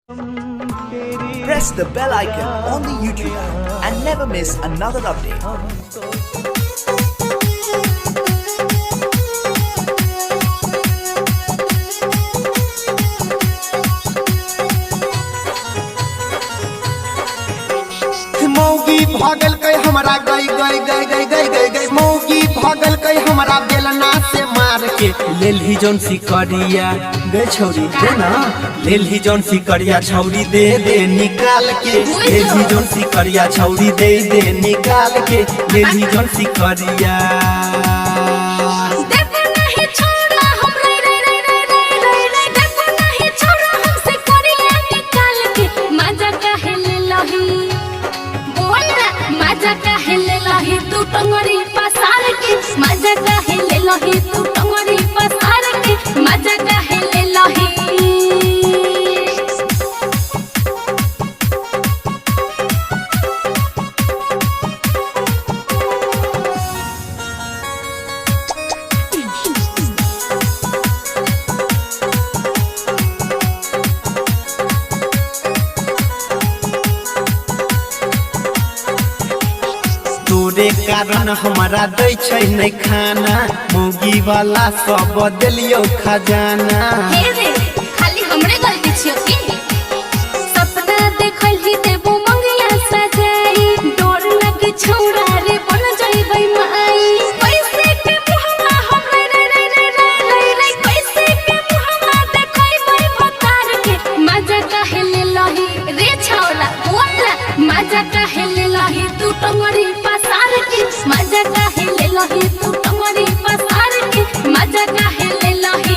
Press the bell icon on the YouTube app and never miss another update. मौगी भगल के हमरा गई गई गई गई गई गई गई मौगी भगल के हमरा बेलना से मार के लेलही जौन सिकरिया गए छौरी दे ना। लेलही जौन सिकरिया छौरी दे दे निकाल के। लेलही जौन सिकरिया छौरी दे दे निकाल के। लेलही जौन सिकरिया देखो नहीं छोड़ा हम रे रे रे रे रे रे रे। देखो नहीं छोड़ा हमसे कोरिया निकाल के। मजा काहे ले लही बोल ना, मजा काहे ले लही तू टंगरी पसार के। मजा काहे ले लही तू टंगरी पसार के। मजा काहे ले लही। तोरे कारण हमरा दै छै नै खाना, मौगी वाला सब देलियौ खजाना। हे रे खाली हमरे गलती छियो की? सपना देखल ही देबो मंगिया सजाई, डर लगे छौड़ा रे बन जाइबै माई। पैसे के मुहमा हम रे रे रे रे रे रे रे। पैसे के मुहमा देखैबै भतार के। मजा काहे ले लही रे छौड़ा बोल ना, मजा काहे ले लही तू टंगरी पसार के। मजा काहे ले लही तू टंगरी पसार के। मजा काहे ले लही।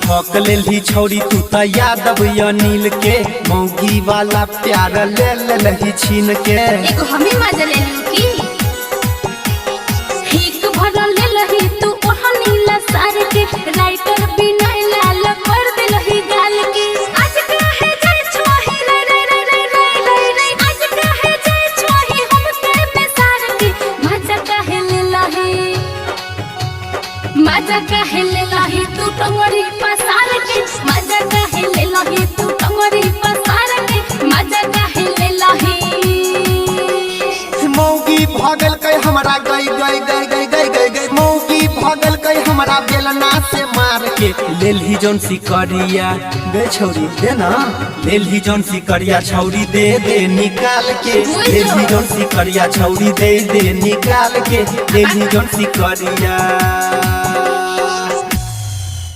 ठक लेलही छौरी तू त यादव अनिल के, मौगी वाला प्यार ले लेलही छीन के। एगो हमी मजा ले लियो की? हिक भरल ले लही तू ओढ़नी लसार के। राइटर बिना लाल कर देलही गाल के। आज काहे जाय छोही रे रे रे रे रे रे रे। आज काहे जाय छोही हमके बेसार के। मजा काहे ले लही, मजा काहे ले लही तू टंगरी पसार के। मजा काहे ले लही तू टंगरी पसार के। मजा काहे ले लही। मौगी भगल के हमरा गई गई गई गई गई गई गई मौगी भगल के हमरा बेलना से मार के। लेलही जौन सिकरिया गए छौरी दे ना। लेलही जौन सिकरिया छौरी दे दे निकाल के। लेलही जौन सिकरिया छौरी दे दे निकाल के। लेलही जौन सिकरिया।